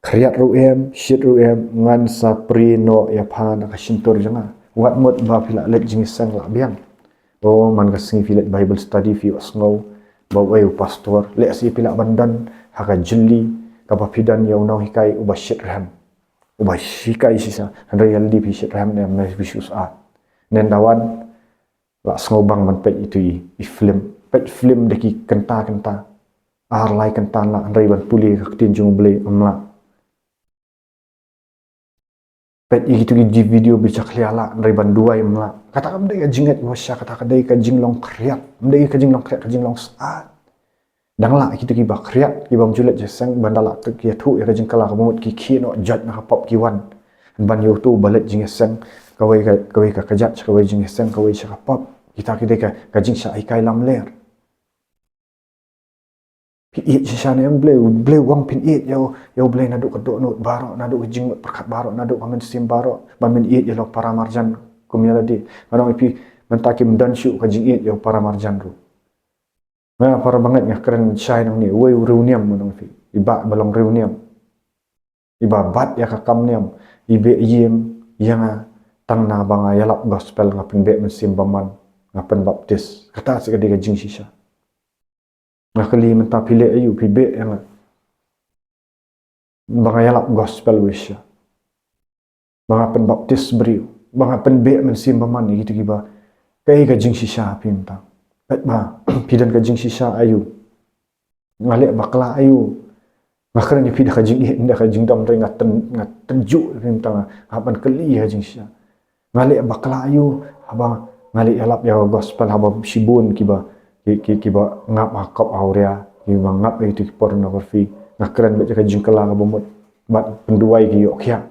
Khriat ruh em, shit ruh em, ngan sa prie noh ïa pha na ka shyntur jong nga. Wat mut ba phi la leit jingïaseng la biang. Oh, man ka sngi phi leit Bible study phi ïohsngew ba uei u pastor. Lehse phi lah ban don ha ka jylli kaba phi don ïa u nonghikai uba shit rhem. Uba hikai shisha, hynrei ïa lade phi shit rhem ne em, ne phi shu syaid. Nangta wan, la sngewbang ban peit ïa itu i, i film. Peit film da ki kynta kynta. Ar lai kynta lah, hynrei ban pule ka ktien jong U Blei ym lah. Peit ïa kitu ki video ba jakhlia lah, hynrei ban duwai ym lah. Kata kam dei ka jingngeit bashisha, kata ka dei ka jinglong khriat. Ym dei ka jinglong khriat, ka jinglong syaid. Dang lah kitu kiba khriat, kiba ym ju leit jingïaseng, ban da lah ki ïathuh ïa ka jingkylla kaba mut, ki khie noh jait na ka pop ki wan. Ban ïa utu ba leit jingïaseng, kawei ka, kawei ka kjat, kawei jingïaseng, kawei sha ka pop. Kita ki dei ka, ka jingshah hikai lamler. Phin ïeit shisha ne em? U Blei, U Blei u ong phin ïeit ïa u, ïa U Blei naduh ka dohnud baroh, naduh ka jingmut pyrkhat baroh, naduh ka mynsiem baroh. Ban phin ïeit ïa la u para marjan kum ïa lade. Ngan ong ïa phi, mynta kim don shuh ka jingïeit ïa u para marjan ruh. Nga para bangeit nga kren shai nangne, uwei u riewniam, ngan ong ïa phi. I bah ba long riewniam, iba bat ïa ka kam niam, i beh ïing ïa nga tang naba nga ïalap gospel, nga pynbeh mynsiem bymman, nga pynbaptis. Kata seh ka dei ka jingshisha. Nga kylli mynta phi leh aïu, phi beh ïa nga ba nga ïalap gospel bashisha, ba nga pynbaptis briew, ba nga pynbeh mynsiem bymman ïa kitu kiba, kaei ka jingshisha phi mynta? Peit ba phi don ka jingshisha aïu? Nga leh bakla aïu? Nga kren ïa phi da ka jingïeit, da ka jingdom, hynrei nga tyn, nga tynjuh ïa phi mynta, nga hap ban kylli ïa ka jingshisha. Nga leh bakla aïu haba nga leh ïalap ïa ka gospel, haba shibun kiba, ki, ki, kiba ngap ha kop awria, kiba ngap ha itu ki pornography? Nga kren beit ïa ka jingkylla kaba mut, bad pynduwai ki ïoh khiah.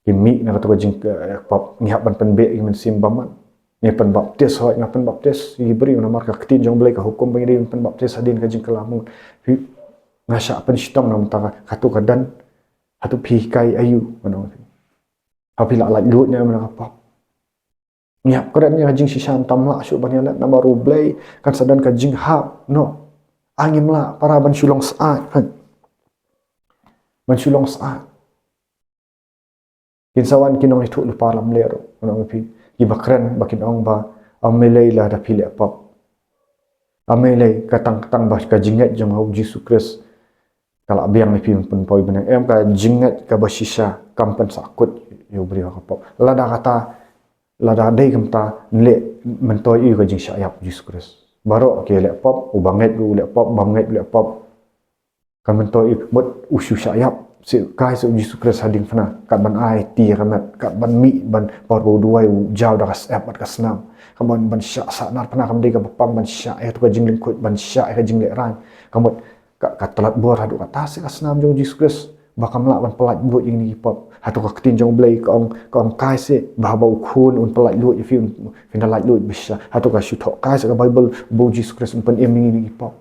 Ki mih na katu ka jing, eh, pop, ngi hap ban pynbeh ïa ki mynsiem bymman. Ngi pynbaptis, hooid, nga pynbaptis ïa ki briew namar ka ktien jong U Blei ka hukum ba ngi dei ban pynbaptis hadien ka jingkylla mut. Phi, nga shah pynshitom na mynta ka, katu ka don, hato phi hikai aïu, ngan ong ïa phi? Ha phi la laitluid ne em na ka pop? Ngi hap kren ïa ka jingshisha, ym tam lah shuh ban ïaleh namar U Blei kan sa don ka jinghap noh. Ngim lah para ban shu long syaid, kan? Ban shu long syaid. Kin sa wan ki nongïathuh lypa lamler, ngan ong ïa phi, kiba kren ba kin ong ba, ym lei lada phi leh pop. Ym lei, ka tang, ka tang ba ka jingngeit jong nga ha u Jisu Khrist ka la biang ïa phi ban pynpoi bneng. Em, ka jingngeit kaba shisha kam pynsahkut ïa u briew ha ka pop. Lada kata, lada dei kumta, ngi leh myntoi aïu ka jingshah ïap u Jisu Khrist? Baroh ki leh pop, uba ngeit ruh u leh pop, bym ngeit u leh pop. Kan myntoi aïu? Mut u shu shah ïap, shu kai seh u Jisu Khrist ha diengphna, kat ban ai ti ïa ka met, kat ban mih, ban por ba u duwai u jaw da ka syep bad ka snam. Kat ban, ban shah sahnarphna, kam dei kaba pang ban shah ïa katu ka jinglyngkhuid, ban shah ïa ka jinglehrain. Ka mut ka, ka tlot bor haduh katta seh ka snam jong u Jisu Khrist ba kam lah ban pyllait luid ïa kine ki pop. Hato ka ktien jong U Blei ka ong, ka ong kai seh, ba haba u Khun un pyllait luid ïa phi, un, phin da laitluid bashisha. Hato ka shu thoh kai seh ka Baibl ba u Jisu Khrist un pynim ïa kine ki pop?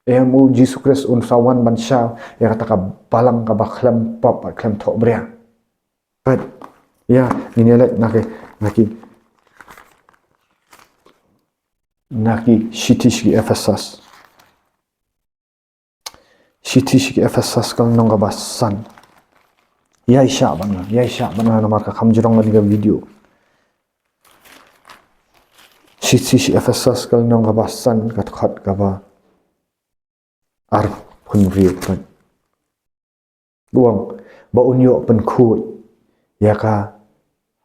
Em, u Jisu Khrist un sa wan ban shah ïa kata ka balang kaba khlem pop bad khlem thohbria. Peit, ïa, ngin ïa leit na ki, na ki, na ki shithi sha ki Ephesus. Shithi sha ki Ephesus ka lynnong kaba san. Ïai shah bad nga, ïai shah bad nga namar ka kham jrong kane ka video. Shithi sha ki Ephesus ka lynnong kaba san, ka dkhot kaba arphew hynriew. U ong ba un ïoh pynkhuid ïa ka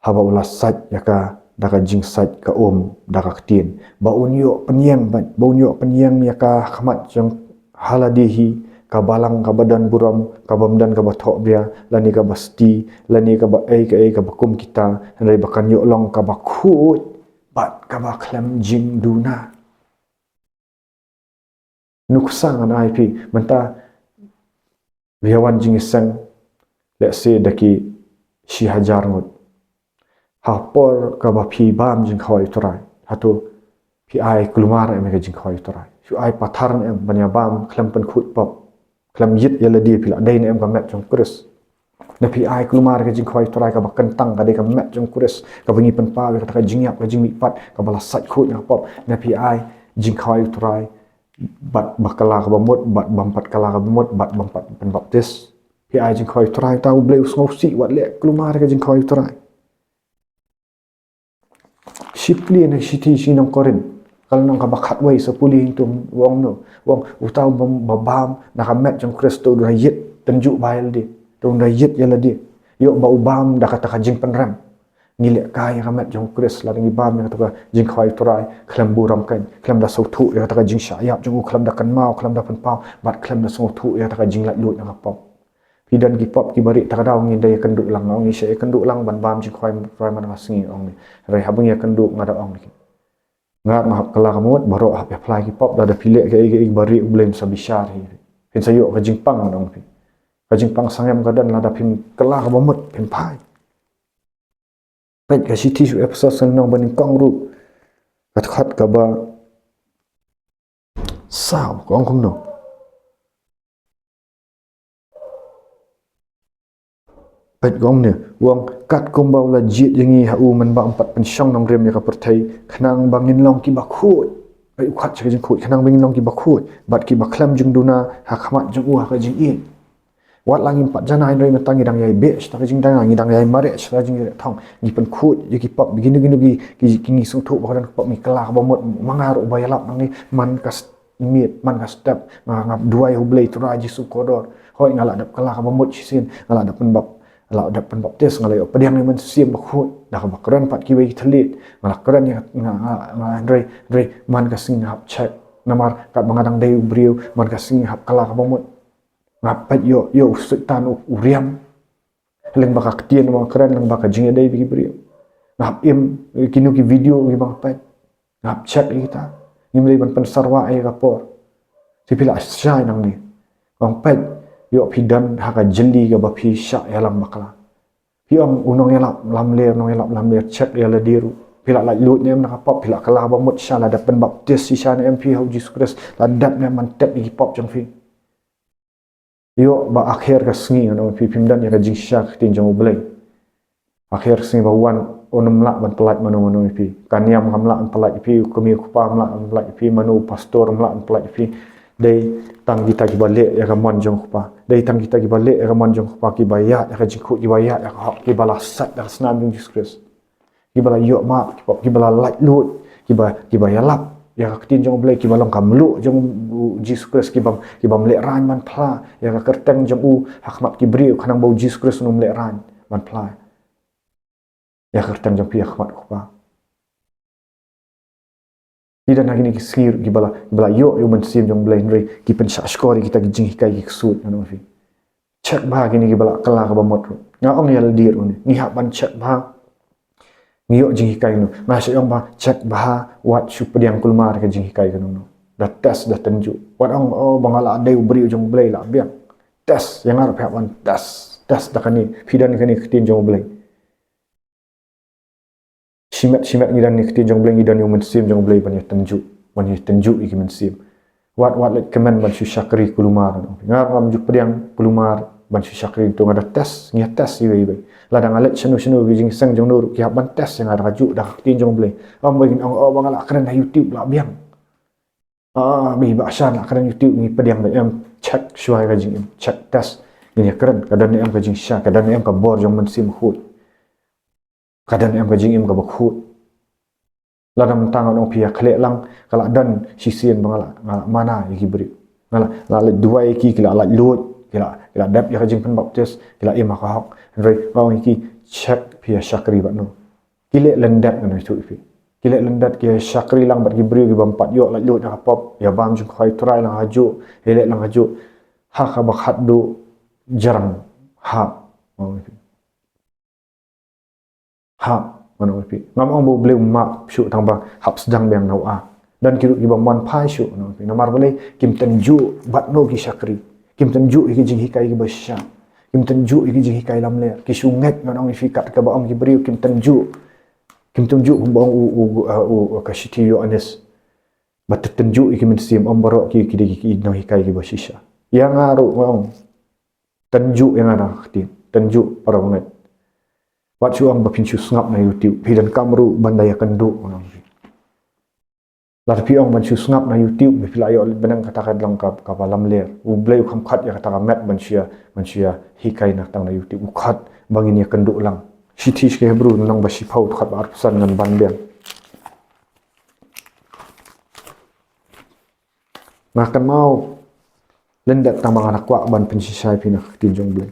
haba u la sait ïa ka da ka jingsait ka um da ka ktien, ba un ïoh pynïeng, ba, ba un ïoh pynïeng ïa ka ha khmat jong ha lade hi ka balang kaba don burom, kaba ym don kaba thohbria lane kaba sti lane kaba ei kaei kaba kum kita, hynrei ba kan ïoh long kaba khuid bad kaba khlem jingduna. Nuksa ngan ai phi, mynta phi wan jingïaseng, let's say da ki shi hajar ngut. Ha por kaba phi bam jingkhawai u Trai, hato phi ai kulmar ne em ka jingkhawai u Trai? Phi ai pathar ne em ban ïa bam khlem pynkhuid pop, khlem ïit ïa lade? Phi la dei ne em ka met jong u Khrist? Ne phi ai kulmar ka jingkhawai u Trai kaba kyntang, ka dei ka met jong u Khrist kaba ngi pynpaw ïa kata ka jingïap, ka jingmihpat kaba la sait khuid na ka pop? Ne phi ai jingkhawai u Trai bad bakla kaba mut, bad bam pat kla kaba mut, bad bam pat pynbaptis? Phi ai jingkhawai u Trai? Uta U Blei u sngewsih wat leh kulmar ka jingkhawai u Trai. Shi plie na shithi sha ki nong Korinth, ka lynnong kaba khatwei, sa pule hangto, u ong kumno? U ong, uta uba bam na ka met jong u Khrist, uta un da ïit tynjuh bha ïa lade, uta un da ïit ïa lade. Ïoh ba u bam da kata ka jingpynrem. Ngi lehkai ïa ka met jong u Khrist lada ngi bam ïa kata ka jingkhawai u Trai khlem burom kein, khlem da sngewthuh ïa kata ka jingshah ïap jong u, khlem da kynmaw, khlem da pynpaw, bad khlem da sngewthuh ïa kata ka jinglaitluid na ka pop. Phi don ki pop kiba rieh, ta ka daw ngin da ïakynduh lang. Nga ong ngi shah ïakynduh lang ban bam jingkhawai u Trai man ka sngi, ong ngi. Hynrei haba ngi ïakynduh, nga da ong ïa ki, nga hap kylla ka mut baroh, hap ïa phla ïa ki pop. Lada phi leh kaei kaei ba rieh, U Blei un sa bishar ïa phi. Phin sa ïoh ka jingpang, nga ong ïa phi. Ka jingpang sangem ka don lada phim kylla kaba mut, phim phai. Peit ka shithi sha ki Ephesos, lynnong ba nyngkong ruh, ka dkhot kaba saw, ka ong kumno? Peit, ka ong kumne, u ong, katkum ba u la jied ïa ngi ha u mynba ym pat pynshong nongrim ïa ka pyrthei, khnang ba ngin long kiba khuid. Peit, u khot sha ka jingkhuid, khnang ba ngin long kiba khuid bad kiba khlem jingduna ha khmat jong u ha ka jingïeit. Wat la ngim pat janai, hynrei mynta ngi dang ïai beh sha ka jingduna, ngi dang ïai mareh sha ka jingïaleh thong, ngi pynkhuid ïa ki pop. Kino kino ki, ki, ki ngi sngewthuh ba ka don ka pop, ngi kylla kaba mut. Ma nga ruh ba ïalap nangne, man ka s-, miet, man ka step, nga, nga duwai ha U Blei Trai Jisu kordor. Hooid, nga la dep kylla kaba mut shisien, nga la dep pynbap-, la dep pynbaptis, nga la ïoh pdiang ïa u Mynsiem Bakhuid da kaba kren pat kiwei ki thylliej, nga la kren ïa, nga, nga, nga, hynrei, hynrei man ka sngi nga hap check. Namar katba nga dang dei u briew, man ka sngi nga hap kylla kaba mut. Nga hap peit, ïoh, ïoh u Soitan u, u riam lyngba ka ktien ba nga kren, lyngba ka jingïadei bad ki briew. Nga hap im, eh, kino ki video kiba nga peit. Nga hap check ïa kita. Ngim dei ban pynsyrwa ïa ka por. Te phi la shai nangne. Nga ong peit, ïoh phi don ha ka jylli kaba phi shah ïalam bakla. Phi ong u nongïalap lamler, nongïalap lamler, check ïa lade ruh. Phi la laitluid ne em na ka pop, phi la kylla ba mut shisha, la dep pynbaptis shisha ne em phi ha u Jisu Khrist, la dep ne em ban tep ïa ki pop jong phi. Ïoh ba akher ka sngi, ngan ong ïa phi, phim don ïa ka jingshisha ka ktien jong U Blei. Akher ka sngi ba wan, un ym lah ban pyllait mano mano ïa phi. Ka niam kam lah ban pyllait ïa phi, u kmie u kpa ym lah ban pyllait ïa phi, mano u pastor ym lah ban pyllait ïa phi. Dei tang kita kiba leh ïa ka mon jong U Kpa. Dei tang kita kiba leh ïa ka mon jong U Kpa, kiba ïaid ïa ka jingkhuid, kiba ïaid ïa ka hok, kiba la sait da ka snam jong U Jisu Khrist. Kiba la ïoh map ki pop, kiba la laitluid, kiba, kiba ïalap ïa ka ktien jong U Blei, kiba long ka mluh jong U Jisu Khrist, kibym, kibym lehraiñ ban phla ïa ka kyrteng jong u ha khmat ki briew, khnang ba U Jisu Khrist un ym lehraiñ ban phla ïa ka kyrteng jong phi ha khmat U Kpa. Ki don ha kine ki sngi ruh kiba la, kiba la ïoh ïa u Mynsiem jong U Blei, hynrei ki pynshahshkor ïa kita ki jinghikai ki ksuid, ngan ong ïa phi. Check bha kine kiba la kylla kaba mut ruh. Nga ong ïa lade ruh ne, ngi hap ban check bha. Ngi ïoh jinghikai kumno? Nga shu ong ba check bha, wat shu pdiang kulmar ka jinghikai kumno. Da test, da tynjuh. Wat ong, oh, ba nga la dei u briew jong U Blei la biang. Test, ïa nga ruh phi hap ban test. Test da kane, phi don kane ka ktien jong U Blei. Shimet shimet ngi don ïa ka ktien jong U Blei, ngi don ïa u Mynsiem jong U Blei ban ïa tynjuh, ban ïa tynjuh ïa ki mynsiem. Wat, wat leit kmen ban shu shakri kulmar. Nga ruh ngam ju pdiang kulmar ban shu shakri, to nga da test, ngi ïa test iwei iwei. Lada nga leit shano shano, ki jingïaseng jong no ruh ki hap ban test ïa nga da kajuh, da ka ktien jong U Blei. Ym ba ngin ong, oh, ba nga la kren ha YouTube la biang. Ah, ba i Bah Shan la kren YouTube, ngi pdiang, da em check shuwa ïa ka jingim, check test. Ngin ïa kren, ka don ne em ka jingshisha, ka don ne em ka bor jong u Mynsiem Bakhuid. Ka don ne em ka jingim kaba khuid. Lada mynta ngan ong phi ïa khleh lang, ka la don shisien ba nga la, nga la mana ïa ki briew. Nga la, la leit duwai ïa ki, ki la laitluid, ki la, ki la dep ïa ka jingpynbaptis, ki la im ha ka hok. Hynrei nga ong ïa ki, check phi ïa shakri bad no. Ki leh lyndet, ngan ong ïa phi. Ki leh lyndet, ki ïa shakri lang bad ki briew kibym pat ïoh laitluid na ka pop, ïa bam jingkhawai U Trai lang hajuh, ïa leh lang hajuh. Ha kaba khatduh jrang hap. Hap, ngan ong ïa phi. Ngam ong ba U Blei u map shuh, tang ba hap sdang biang na u a. Don ki ruh kiba mon phai shuh, ngan ong ïa phi. Namar balei? Kim tynjuh bad no ki shakri. Kim tynjuh ïa ki jinghikai kiba shisha. Kim tynjuh ïa ki jinghikai lamler. Ki shu ngeit, ngan ong ïa phi, kat kaba ong ki briew, kim tynjuh. Kim tynjuh kumba ong u, u, u, u, u ka shithi Ïoannis. Ba tynjuh ïa ki mynsiem, ym baroh ki, ki dei ki, ki nonghikai kiba shisha. Ïa nga ruh, ngan ong. Tynjuh ïa nga na ka ktien. Tynjuh, para bangeit. Wat shu ong ba phin shu sngap na YouTube. Phi donkam ruh ban da ïakynduh, ngan ong ïa phi. Lada phi ong ban shu sngap na YouTube, ba phi la ïoh leit bneng, kata ka long ka, kaba lamler. U Blei u kham khot ïa kata ka met ban shu ïa, ban shu ïahikai na tang na YouTube. U khot ba ngin ïakynduh lang. Shithi sha ki Hebru lynnong ba shiphew, dkhot ba arphew san ngan ban biang. Nga kynmaw lyndet tang ba nga da kwah ban pynshai ïa phi na ka ktien jong U Blei.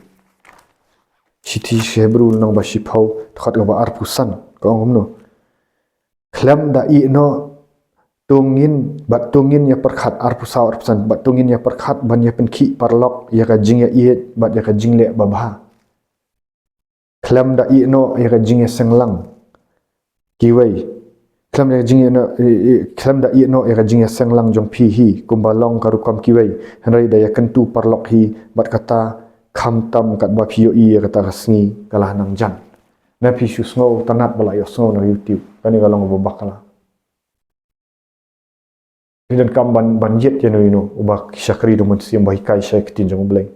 Shithi sha ki Hebru lynnong ba shiphew, dkhot kaba arphew san, ka ong kumno? Khlem da ïeh noh, to ngin, bad to ngin ïa pyrkhat, arphew saw, arphew san, bad to ngin ïa pyrkhat ban ïa pynkhih paralok ïa ka jingïaieit bad ïa ka jingleh babha. Khlem da ïeh noh ïa ka jingïaseng lang kiwei. Khlem da jingïeh noh, i, i, khlem da ïeh noh ïa ka jingïaseng lang jong phi hi, kumba long ka rukom kiwei. Hynrei da ïakyntu paralok hi, bad kata khamtam katba phi ïohi ïa kata ka sngi ka la nang jan. Na phi shu sngew tynnat ba la ïohsngew na YouTube. Kane ka long ba bakla. Phi donkam ban, ban ïeit ïa no ïa no uba shakri da u mynsiem ba hikai shai ka ktien jong U Blei.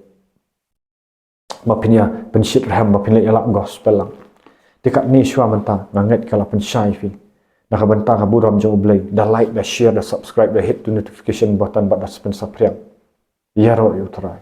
Ba phin ïa pynshit rhem, ba phin leit ïalap gospel lang. Te katne shuwa mynta, nga ngeit ka la pynshai ïa phi. Na ka bynta ka burom jong U Blei, da like, da share, da subscribe, da hit to notification button, bad da sa pynsaphriang. Ïaroh ïa U Trai.